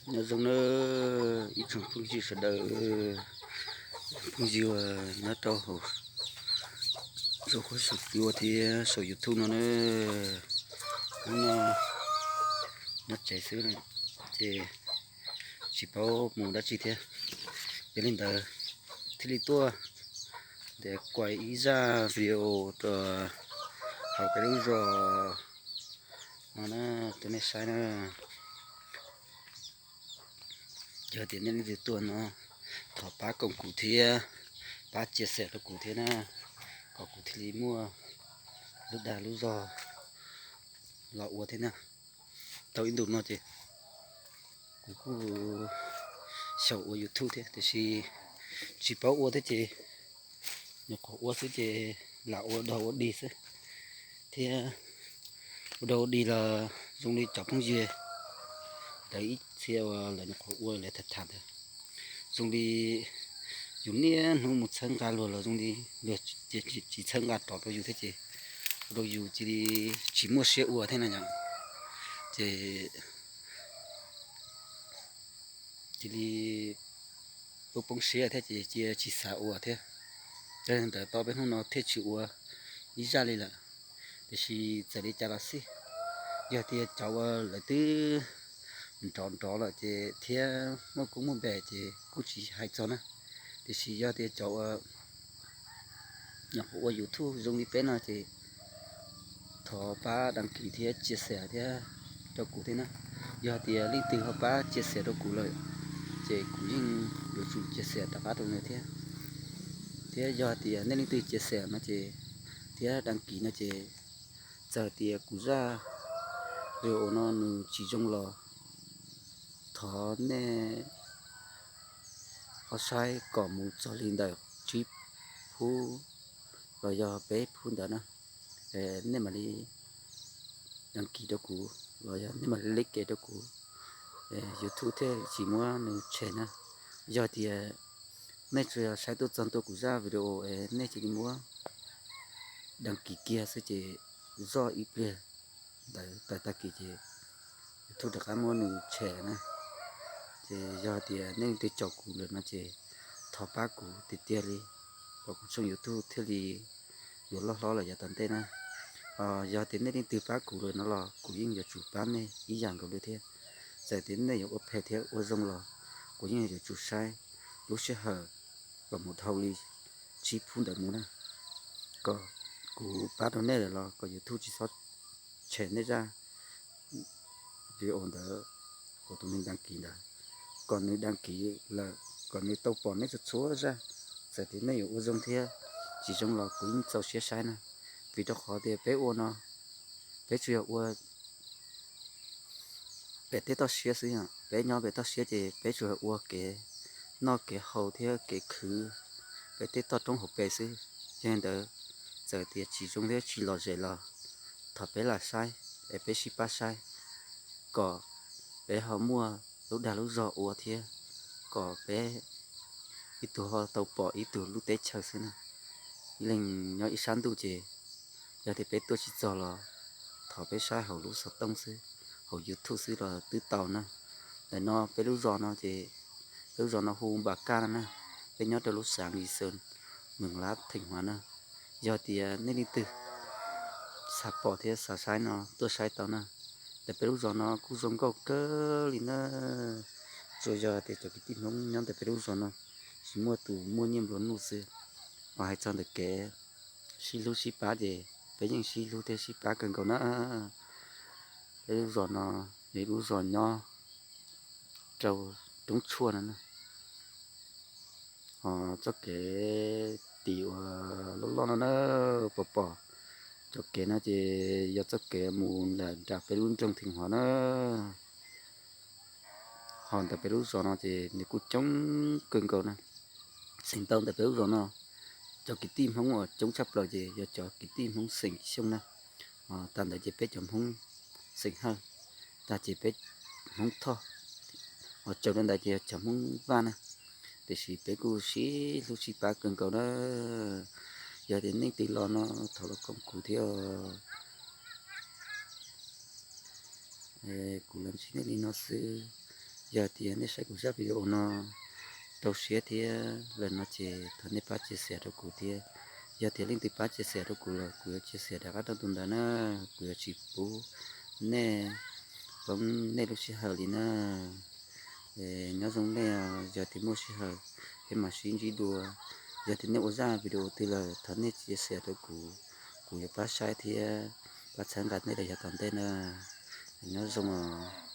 Nyob zoo na ib tsoom phooj ywg sawv daws, phooj ywg uas nyob rau hauv saum huab saum cua thiab saum YouTube no na. Hnub no nyob tsev xwb ces tsis paub mus dab tsi thiab. Yog li ntawd thiaj li tuaj ntes kuaj ib zaj video rau hauv peb lub zos no na, rau nej saib na. Yog tias nej leej twg tuaj no, thov pab koom kuv thiab, pab tsia xem rau kuv thiab na, kom kuv thiaj li muaj lub dag lub zog los ua thiab na. Tau ib ntus no ces kuv kuj xyaum ua YouTube thiab tiam sis tsis paub ua thiab ces nyuam qhuav ua xwb ces lam ua dog ua dig xwb thiab. Ua dog ua dig los zoo li cov phooj ywg lawv ib txhia uas lawv nyuam qhuav ua lawv tham tham ntawd, zoo li yus niaj hnub mus txhawb nqa luag los zoo li luag tsis txhawb nqa rov rau yus thiab ces ua rau yus cia li tsis muaj siab ua thiab na yom. Ces cia li poob poob siab thiab ces cia tsis xav ua thiab. Yog li ntawd tau peb hnub no thiaj tsis ua ib zaj li lawm. Tiam sis txawm li cas los xij, yog tias cov uas lawv twb nrov nrov lawm ces thiab muaj koob muaj npe ces kuj tsis hais txog na. Tiam sis yog tias cov uas nyuam qhuav ua YouTube zoo li peb no ces thov pab đăng ký thiab chia sẻ thiab rau kuv thiab na. Yog tias leej twg ho pab chia sẻ rau kuv lawm ces kuv yeej yuav tsum chia sẻ rov qab rau nws thiab. Thiab yog tias nej leej twg chia sẻ no ces thiab đăng ký no ces txawm tias kuv zaj video no nws tsis zoo los thov nej ho saib kom mus txog li ntawm tsib phub los yog peb phub ntawd na, nej mam li đăng ký rau kuv los yog nej mam li like rau kuv, YouTube thiaj tsis muab nws tshem na. Yog tias nej tsuas yog saib tuaj txog ntua kuv zaj video es nej cia li muab đăng ký kiag xwb ces zoj ib pliag ntawd tag tag kis ces YouTube rov qab muab nws tshem na. Ces yog tias nej leej twg caum kuv lawm no ces thov pab kuv tiag tiag li, kom kuv tshooj YouTube thiaj li yuav loj hlob lawm yav tom ntej na. Yog tias nej leej twg pab kuv lawm no los kuv yeej yuav tsum pab nej ib yam nkaus li thiab. Txawm tias nej yuav ua phem thiab ua zoo los kuv yeej yuav tsum saib lub sij hawm kom mus dhau li tsib phub ntawd mus na, kom kuv pab rau nej lawm los kom YouTube tsis txhob tshem nej zaj video ntawd, kuv tus neeg đăng ký ntawd, kom nws đăng ký lawm kom nws tau pom nej txhua txhua zaj. Txawm tias nej yuav ua zoo thiab tsis zoo los kuv yeej txaus siab saib na, vim rau qhov tias peb ua no peb tsuas yog ua pem tej toj siab xwb. Peb nyob pem toj siab ces peb tsuas yog ua kev noj kev haus thiab kev khwv pem tej toj roob hauv pes xwb. Yog li ntawd txawm tias tsis zoo thiab tsis lom zem los thov peb lam saib es peb sib pab saib kom peb ho muaj lub dag lub zog ua thiab kom peb ib tug ho tau pom ib tug lub teb chaws xwb na. Ib leeg nyob ib sab ntuj ces yog tias peb tuaj tsis txog los thov peb saib hauv lub xov tooj xwb, hauv YouTube xwb los twb tau na. Ntawm no peb lub zos no ces peb lub zos no hu Npas Kaj no na, peb nyob rau lub xã Nghi Sơn, Mường Lát, Thanh Hóa na. Yog tias nej leej twg xav pom thiab xav saib no tuaj saib tau na. Ntawm peb lub zos no kuj zoo nkauj kawg li na, tsuas yog tias cov kwv tij Hmoob nyob ntawm peb lub zos no tsis muaj tus muaj nyiaj nplua nuj xwb. Ho hais txog ntawm kev sib hlub sib pab ces peb yeej sib hlub thiab sib pab kawg nkaus na. Peb lub zos no yog ib lub zos nyob rau roob tshuaj no na. Ho txoj kev tim uas loj loj no na, pom pom cov kev no ces yog txoj kev mus nram peb lub nroog Theej Huav na. Ho ntawm peb lub zos no ces nws kuj coob kawg nkaus na. Xeem ntau ntawm peb lub zos no cov kwv tij Hmoob uas coob tshaj plaws ces yog cov kwv tij Hmoob xeem Xyooj na. Ho tag ntawd ces peb cov Hmoob xeem Hawj, tag ces peb Hmoob Thoj, ho tsaws rau ntawd ces yog cov Hmoob Vaj na. Tiam sis peb kuj sib hlub sib pab kawg nkaus na. Yog tias nej twg los no thov los koom kuv thiab. Kuv los ntsib nej li no xwb, Yog tias nej saib kuv zaj video no rau siab thiab lawm no ces thov nej pab txiav txim rau kuv thiab. Yog tias leej twg pab txiav txim rau kuv lawm, kuv yuav txiav txim rov qab rau tus ntawd na. Kuv yuav tsis pub nej poob nej lub sij hawm li na. Nyob zoo nej, yog tias muaj sij hawm peb mam sib ntsib dua. Yog tias nej ua zaj video twg lawm, thov nej txiav txim rau kuv, kuv yuav pab saib thiab pab txhawb nqa nej rau yav tom ntej na. Nyob zoo os.